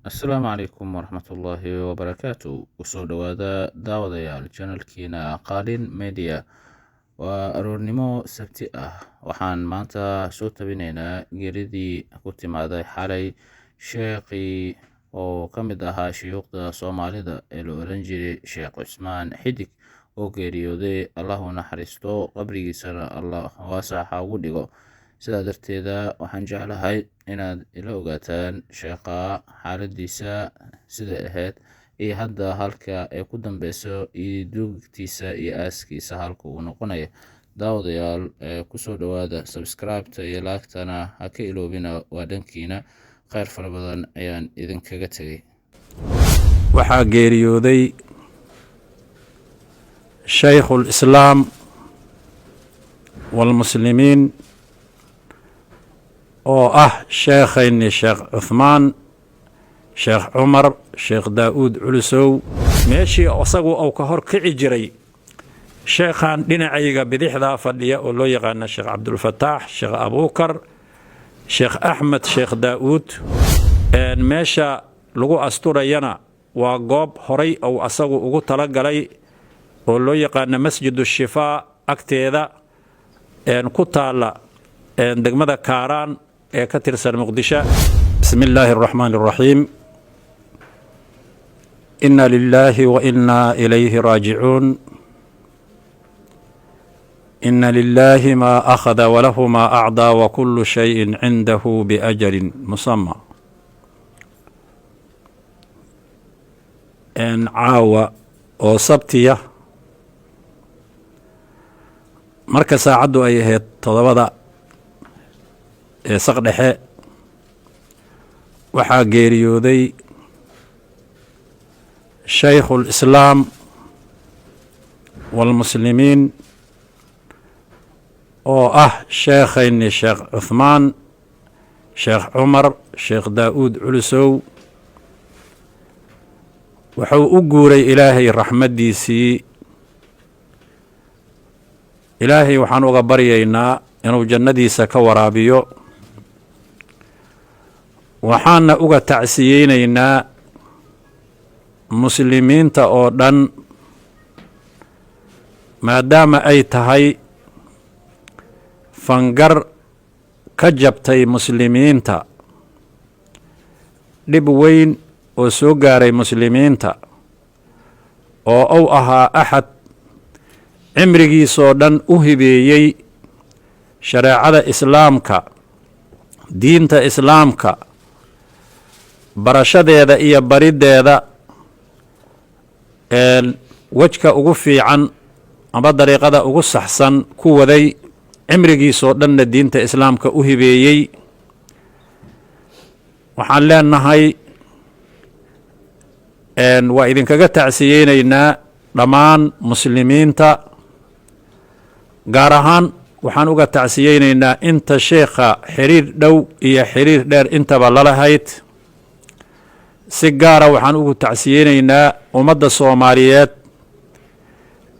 Asalaamu calaykum waraxmatullaahi wabarakaatu. Kusoo dhowaada, daawadayaal, channelkiina Qaalin Media. Waa aroornimo Sabti ah. Waxaan maanta soo tabinaynaa geeridii ku timaaday xalay sheekhii oo ka mid ahaa shuyuukhda Soomaalida ee la oran jiray Sheekh Cusmaan Xidig oo geeriyooday. Allah u naxariisto, qabrigiisana Allah waasaxa ugu dhigo. Sidaa darteeda waxaan jeclahay inaad ila ogaataan sheekha xaaladiisa sida ahayd iyo hadda halka ay ku dambeyso iyo duugtiisa iyo aaskiisa halka uu noqonayo. Daawadayaal, kusoo dhowaada. Subscribe-ta iyo like-tana ha ka iloobina, waa dhankiina. Kheyr fara badan ayaan idinkaga tegay. Waxaa geeriyooday Shaykhu Lislaam waalmuslimiin oo ah sheekhayni Sheekh Cuhmaan Sheekh Cumar Sheekh Daa'uud Culusow. Meeshii isagu uu ka hor kici jiray sheekhan dhinacayga bidixdaa fadhiya oo loo yaqaana Sheekh Cabdulfataax Sheekh Abuukar Sheekh Axmed Sheekh Daa'uud, meesha lagu asturayana waa goob horay ou asagu ugu talagalay oo loo yaqaano Masjidu Shifaa agteeda ku taalla degmada Kaaraan ee ka tirsan Muqdisho. Bismi illaahi araxmaan araxiim. Inna lilaahi wa inna ilayhi raajicuun. Ina lilaahi maa akhada walahu maa acdaa wa kullu shayin cindahu biajalin musama. Caawa oo Sabtiya, marka saacaddu ay ahayd 7da ee saq dhexe, waxaa geeriyooday Shaykhu Lislaam waalmuslimiin oo ah sheekhayni Sheekh Cuhmaan Sheekh Cumar Sheekh Daa'uud Culusow. Wuxuu u guuray Ilaahay raxmaddiisii. Ilaahay waxaan uga baryaynaa inuu jannadiisa ka waraabiyo. Waxaana uga tacsiyeynaynaa muslimiinta oo dhan, maadaama ay tahay fangar ka jabtay muslimiinta, dhib weyn oo soo gaaray muslimiinta, oo uu ahaa axad cimrigiisoo dhan u hibeeyey shareecada Islaamka, diinta Islaamka barashadeeda iyo bariddeeda, wejka ugu fiican ama dariiqada ugu saxsan ku waday, cimrigiisoo dhanna diinta Islaamka u hibeeyey. Waxaan leenahay waa idinkaga tacsiyeynaynaa dhammaan muslimiinta, gaar ahaan waxaan uga tacsiyeynaynaa inta sheekha xiriir dhow iyo xiriir dheer intaba lalahayd. Si gaara waxaan ugu tacsiyeynaynaa ummadda Soomaaliyeed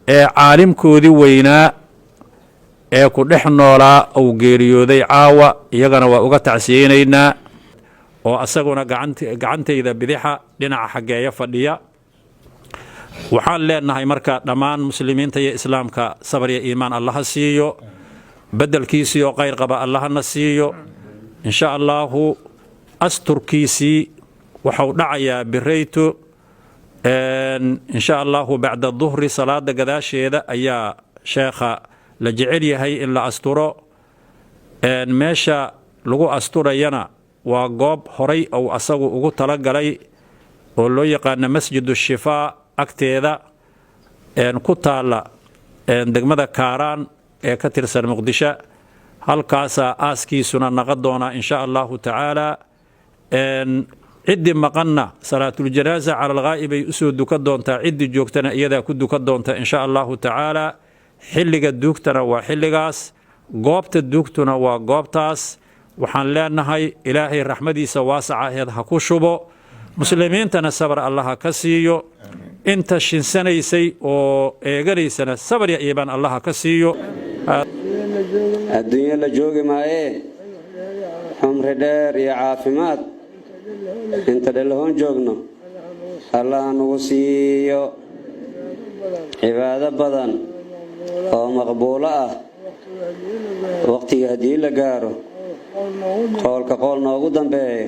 ee caalimkoodii weynaa ee ku dhex noolaa uu geeriyooday caawa. Iyagana waa uga tacsiyeynaynaa, oo asaguna gacantayda bidixa dhinaca xaggeeya fadhiya. Waxaan leenahay marka dhammaan muslimiinta iyo Islaamka sabar iyo iimaan Allaha siiyo, beddelkiisii oo khayr qaba Allahana siiyo, insha Allaahu. Asturkiisii waxau dhacayaa birayto, insha Allahu, bacda duhri, salaada gadaasheeda ayaa sheekha la jecel yahay in la asturo. Meesha lagu asturayana waa goob horay ou asagu ugu talagalay oo loo yaqaano Masjidu Shifaa agteeda ku taalla degmada Kaaraan ee ka tirsan Muqdisho. Halkaasaa aaskiisuna naqon doonaa, insha Allahu tacaala. Ciddii maqanna salaatuljanaaza cala alghaa'ib ay usoo dukan doontaa, ciddii joogtana iyadaa ku dukan doonta, insha Allahu tacaala. Xilliga duugtana waa xilligaas, goobta duugtuna waa goobtaas. Waxaan leenahay Ilaahay raxmadiisa waasacaheed ha ku shubo, muslimiintana sabar Allaha ka siiyo, inta shinsanaysay oo eeganaysana sabar ya iibaan Allaha ka siiyo. Adduunyo la joogi maayee, cumri dheer iyo caafimaad. Inta dhelahoon joogno Allaha nagu siiyo cibaado badan oo maqbuulo ah. Waqtiga haddii la gaaro, qoolka qool noogu dambeeya,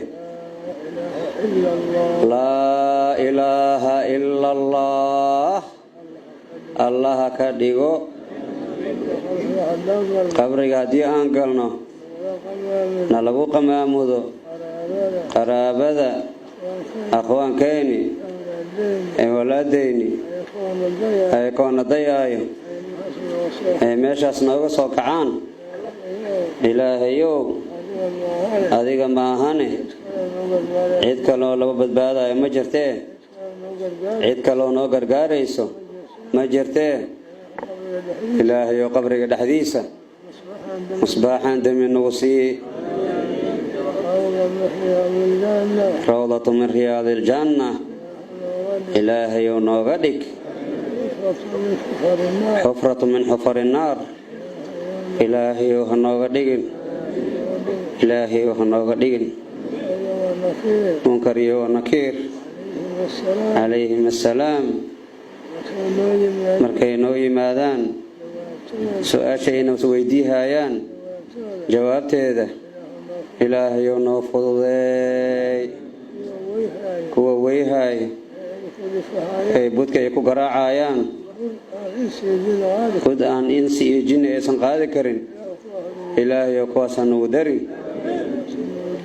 laa ilaaha ila Allah, Allaha ka dhigo. Qabriga haddii aan galno, na lagu qamaamudo qaraabada, aqwaankayni ee walaadayni ay koona dayaayo, ee meeshaas nooga soo kacaan. Ilaahayow, adiga maahane cid kaloo laba badbaadayo ma jirtee, cid kaloo noo gargaarayso ma jirtee. Ilaahayow, qabriga dhexdiisa musbaaxaan dami nagu sii, rawdatu min riyaadi aljanna Ilaahayow nooga dhig, xufratu min xufari nnaar Ilaahayow ha nooga dhigin, Ilaahayow ha nooga dhigin. Munkar iyo Nakiir calayhim assalaam markay noo yimaadaan, su-aashayna isweydiihayaan, jawaabteeda Ilaahayow noo fududeey. Kuwa weyhaay ee budka ay ku garaacayaan, bud aan insi iyo jinni aysan qaadi karin, Ilaahayow kuwaas ha nugu darin,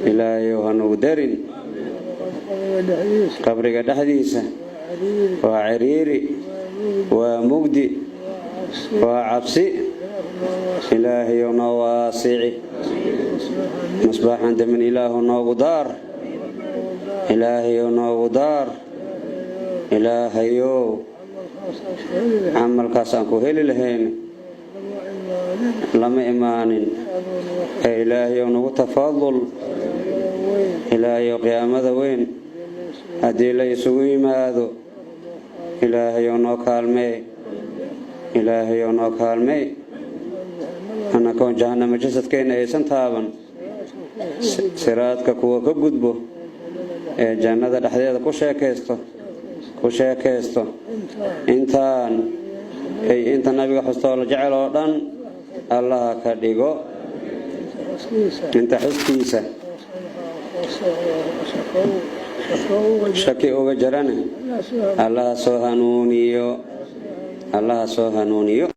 Ilaahayow ha nugu darin. Qabriga dhexdiisa waa ciriiri, waa mugdi, waa cabsi. Ilaahayow noo waasici, musbaaxan damin Ilaahu noogu daar, Ilaahayow noogu daar. Ilaahayow, camalkaas aan ku heli lahayn lama imaanin ee Ilaahayow nagu tafaadul. Ilaahayow, qiyaamada weyn haddii la isugu yimaado, Ilaahayow noo kaalmee, Ilaahayow noo kaalmee, annagoon jahannama jasadkeenna aysan taaban, siraadka kuwa ka gudbo ee jannada dhexdeeda ku sheekaysto, ku sheekaysto, intaan ay inta Nabiga xustoo la jecel oo dhan Allaha ka dhigo. Inta xuskiisa shaki uga jarane, Allaha soo hanuuniyo, Allaha soo hanuuniyo.